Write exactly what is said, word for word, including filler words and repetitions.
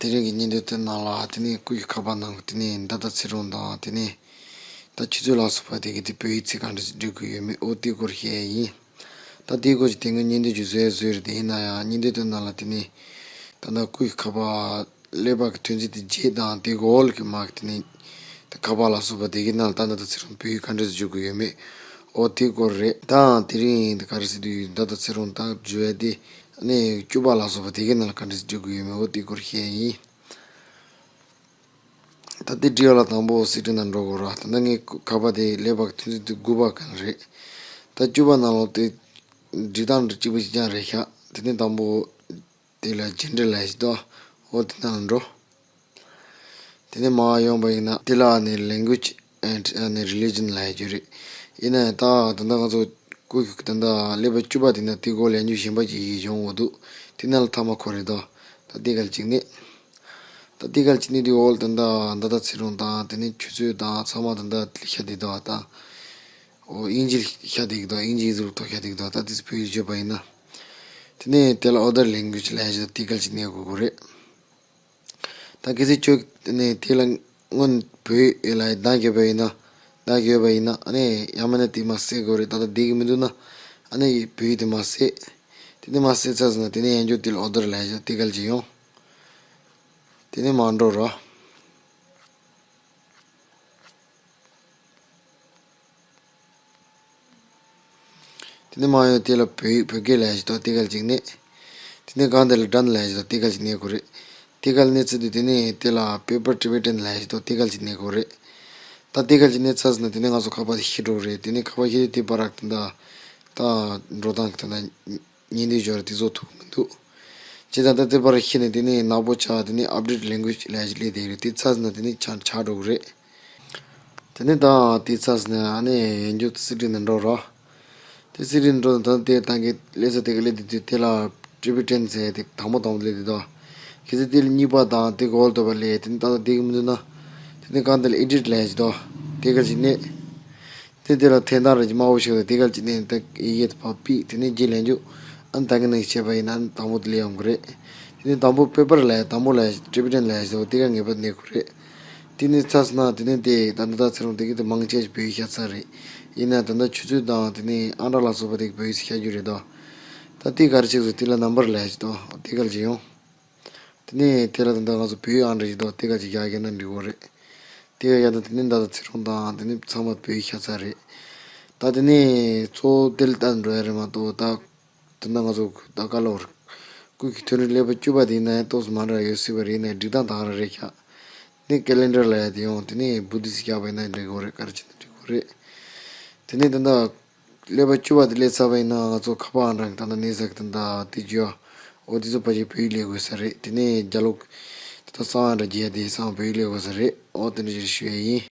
དེ་རིང་གི་བརྙན་ཐུང་དེ་ནང་ལ་དེ་ནས་སྐུ་ཡི་ཁ་པར་ནང་གི་དེ་ནས་མདའ་དང་ཚེ་རིང་དང་དེ་ནས་ད་ཆུ་ཚོད་ལ་སོགས་པ་དེ་གི་དེ་བོད་ཡིག་ཚིག་ག་འདྲ་ཞིག་འབྲི་དགོས་ཡོད་མེད་འོ་དེའི་སྐོར་བཤད་ཡ་ཡིན། ད་དེའི་སྐོར་གྱི་དེ་སྔོན་བརྙན་ཐུང་ཞིག་བཟོས་ཡ་བཟོས་རེད། དེ་ཡིན་ན་ཡང་བརྙན་ཐུང་དེ་ནང་ལ་དེ་ནས་ད་ལྟ་སྐུ་ཡི་ཁ་པར་ཀླད་པ་གི་ཐོན་རྫས་དེ་བརྗེད་དང་དེ་གི་འོག་གི་མ་གི་དེ་ནས་ད་ཁ་པར་ལ་སོགས་པ་དེ་གི་ནང་ལ་ད་མདའ་དང་ཚེ་རིང་བོད་ཡིག་ག་འདྲ་ཞིག་འབྲི་དགོས་ཡོད་མེད་འོ་དེའི་སྐོར་རེད། ད་དེ་རིང་དེ་ག་རེ་ཟེར་དུས་མདའ་དང་ཚེ་རིང་ད་བརྗོད་ཡ་དེ་ནས་སྐྱུག་པ་ལ་སོགས་པ་དེ་གི་ནང་ལ་ག་འདྲ་ཞིག་འབྲི་དགོས་ཡོད་མེད་འོ་དེའི་སྐོར་བཤད་ཡ་ཡིན། ད་ལྟའི་འབྲི་བ་ལ་དང་པོ་སི་ཀྲིན་ནང་འགྲོ་དགོས་ར། ད་ལྟ་ངའི་ཁ་པར་དེ་ཀླད་པ་གི་ཐོན་རྫས་དེ་དགུ་པ་གང་རེད། ད་བཅུ་པ་ནང་ལོགས་དེ་འབྲི་སྟངས་འདྲ་གཅིག་པ་གཅིག་རྐྱང་རེད་ཤག་དེ་ནས་དང་པོ་དེ་ལ་ཇེན་ཌར་ལབ་ཡ་ཞིག་འདུག་འོ་དེ་ནང་ལ་འགྲོ། དེ་ནས་མར་ཡོང་པ་ཡིན་ན་དེ་ལ་ནི་language and ནི་religion ལབ་ཡ་ཅིག་རེད། ཡིན་ན་ཡང་ད་ད་ལྟ་ང་ཚོ་སྐུ་ཡི་ད་ལྟ་ཀླད་པ་བཅུ་པ་དེ་ན་དེ་སྐོར་ལ་ཡང་ཞིབ་པ་ཅིག་ཡིག་ཡོང་འོ་འདུག་དེ་ནང་ལ་མཐའ་མ་ཁོ་རེད་དོ། ད་དེ་ག་ལ་གཅིག་ནས། ད་དེ་ག་ལ་གཅིག་ནས་དེ་འོག་ལ་ད་ལྟ་མདའ་དང་ཚེ་རིང་དང་དེ་ནས་ཆུ་ཚོད་དང་ཚང་མ་ད་ལྟ་ཤ་དེ་དོ་ད། འོ་དབྱིན་ཇི་ཤ་དེ་གི་དོ་དབྱིན་ཇི་ཡིག་གཟུགས་ཐོག་ཤ་དེ་གི་དོ་ད་དེ་ཚོ་བོད་ཡིག་བརྗོད་པ་ཡིན་ན། དེ་ནས་དེ་ལ་other language ལབ་ཡ་ཞིག་དང་དེ་ག་ལ་གཅིག་ནས་དགོས་དགོས་རེད། ད་གལ་སྲིད་ཁྱོད་ནས་དེ་ལ་སྔོན་བོད་ཡིག་ལ་བརྡ་བརྒྱབ་པ་ཡིན་ན་བརྡ་བརྒྱབ་པ་ཡིན་ན་ཨ་ནི་ཡང་མིན་ན་དེ་མར་བསད་དགོས་རེད། ད་ལྟ་བསྡད་ཀྱི་མི་འདུག་ན་ཨ་ནི་བོད་ཡིག་དེ་མར་བསད། དེ་ནས་མར་བསད་ཚར་སོང་ན་དེ་ནས་ཡང་བསྐྱར་དེ་ལ་other ལབ་ཡ་ཞིག་དང་དེ་ག་ལ་གཅིག་ཡོང་། དེ་ནས་མར་འགྲོ་རོགས། དེ་ནས་མར་ཡོང་དེ་ལ་བོད་ཡིག་བོད་སྐད་ལབ་ཡ་ཞིག་དང་དེ་ག་ལ་གཅིག་གནོན། དེ་ནས་གང་དེ་ལ་done ལབ་ཡ་ཞིག་དང་དེ་ག་ལ་གཅིག་གནོན་དགོས་རེད། དེ་ག་ལ་གནོན་ཚར་དུས་དེ་ནས་དེ་ལ་paper Tibetan ལབ་ཡ་ཞིག་དང་དེ་ག་ལ་གཅིག་གནོན་དགོས་རེད། ད་དེ་ག་ལ་གཅིག་གནོན་ཚར་སོང་ན་དེ་ནས་ང་ཚོ་ཁ་པར་དེ་ཤི་འགྲོ་གི་རེད། དེ་ནས་ཁ་པར་ཤི་དུས་དེ་བར་རག་དེ་འདྲ་ད་འགྲོ་སྟངས་ཀྱི་དེ་འདྲ་ཉིན་དེ་འབྱོར་དེ་བཟོ་ཐུབ་ཀྱི་མི་འདུག་བྱས་ཙང་ད་ལྟའི་བར་ཤི་ནས་དེ་ནས་ནག་པོ་ཆགས་དེ་ནས་update language ལབ་ཡ་ཞིག་སླེབས་བསྡད་ཡོད་རེད། དེ་ཚར་སོང་ན་དེ་ནས་ཆགས་ཆགས་འགྲོ་གི་རེད། དེ་ནས་ད་དེ་ཚར་སོང་ན་ཨ་ནི་ཡང་བསྐྱར་སི་ཀྲིན་ནང་འགྲོ་རོགས། དེ་སི་ཀྲིན་འགྲོ་ད་དེ་ད་གི་སླེབས་ས་དེ་གི་སླེབས་དུས་དེ་ལ་Tibetan ཟེར་དེ་དང་པོ་དང་པོ་སླེབས་དུས་དོ། གལ་སྲིད་དེ་ལ་གཉིས་པ་དང་དེ་གི་འོག་ལ་དེ་པ་སླེབས་དེ་ནས་ད་ད་དེ་གི་མི་འདུག་ན། དེ་ནས་གང་དེ་ལ་edit ལབ་ཡ་ཞིག་དོ། དེ་ག་ཅིག་གནོན། དེ་དེ་ལ་འཐེན་སྟངས་ར་ཅིག་དམའ་བོ་ཞིག་དང་དེ་ག་ཅིག་གནོན་དེ་ཡི་གེ་དེ་ཕར་ཕུད་དེ་ནས་རྗེས་ལན་རྒྱུ། ཨ་ནི་ད་གིན་ནང་བྱས་པ་ཡིན་ན་ཨ་ནི་དང་པོ་དེ་ལ་ཡོང་གི་རེད། དེ་ནས་དང་པོ་paper ལབ་ཡ་དང་པོ་ལ་Tibetan ལབ་ཡ་ཞིག་དང་དེ་ག་ངེས་པར་གནོན་དགོས་རེད། དེ་ནས་ཚར་སོང་ན་དེ་ནས་དེ་ད་ལྟ་ད་ཚེ་རིང་དེ་གི་དེ་མང་ཆེ་ཞིག་བོད་ཡིག་ཤར་ཚར་རེད། ཡིན་ན་ད་ལྟ་ཆུ་ཚོད་དང་དེ་ནས་ཨང་གྲངས་ལ་སོགས་པ་དེ་གི་བོད་ཡིག་ཤར་རྒྱུ་རེད་དོ། ད་དེ་ག་རེ་བྱེད་དགོས་དེ་ལ་number ལབ་ཡ་ཞིག་དང་དེ་ག་ལ་ཅིག་ཡོང་། དེ་ནས་དེ་ལ་ད་ལྟ་ང་ཚོ་བོད་ཡིག་ཨང་གྲངས་ཞིག་དང་དེ་ག་ཅིག་ཡར་བརྒྱབ་ན་འགྲིག་གི་རེད། དེ་ག་ཡར་ད་དེ་ནས་ད་ལྟ་ཚེ་རིང་དང་དེ་ནས་ཚང་མ་བོད་ཡིག་ཤར་ཚར་རེད། ད་དེ་ནས་གཙོ་བོ་དེ་ལ་ལྟ་འགྲོ་ཡ་རེད་མ་གཏོགས་ད། དེ་ན་ང་ཚོ་ད་ག་ལོར། སྐུ་གི་ཐོན་རིགས་ཀླད་པ་བཅུ་པ་དེ་ཡིན་ན་ཡང་ཏོག་ཙམ་མ་འདྲ་ཡོད་སྲིད་པ་རེད་ན་འགྲིག་སྟངས་དང་ར་རེད་ཤག་དེ་calendar ལབ་ཡ་དེ་ཡོང་དེ་ནས་Buddhist རྒྱག་པ་ཡིན་ན་འགྲིག་གི་རེད། ག་རེ་བྱས་ན་འགྲིག་གི་རེད། དེ་ནས་ད་ལྟ་ཀླད་པ་བཅུ་པ་དེ་སླེབས་ཚར་བ་ཡིན་ན་ང་ཚོ་ཁ་པར་ཨང་གྲངས་ད་ལྟ་གནས་ས་གི་ད་ལྟ་དེ་བརྗོད་ཨོ་དེ་ཚོ་ཕལ་ཆེར་བོད་ཡིག་སླེབས་དགོས་ས་རེད། དེ་ནས་རྒྱ་ལོག་ད་ལྟ་གསང་བ་འདྲ་རྒྱག་ཡ་དེ་ཚང་བོད་ཡིག་སླེབས་དགོས་ས་རེད། ཨོ་དེ་འདྲ་ཞིག་ཞུ་ཡ་ཡིན།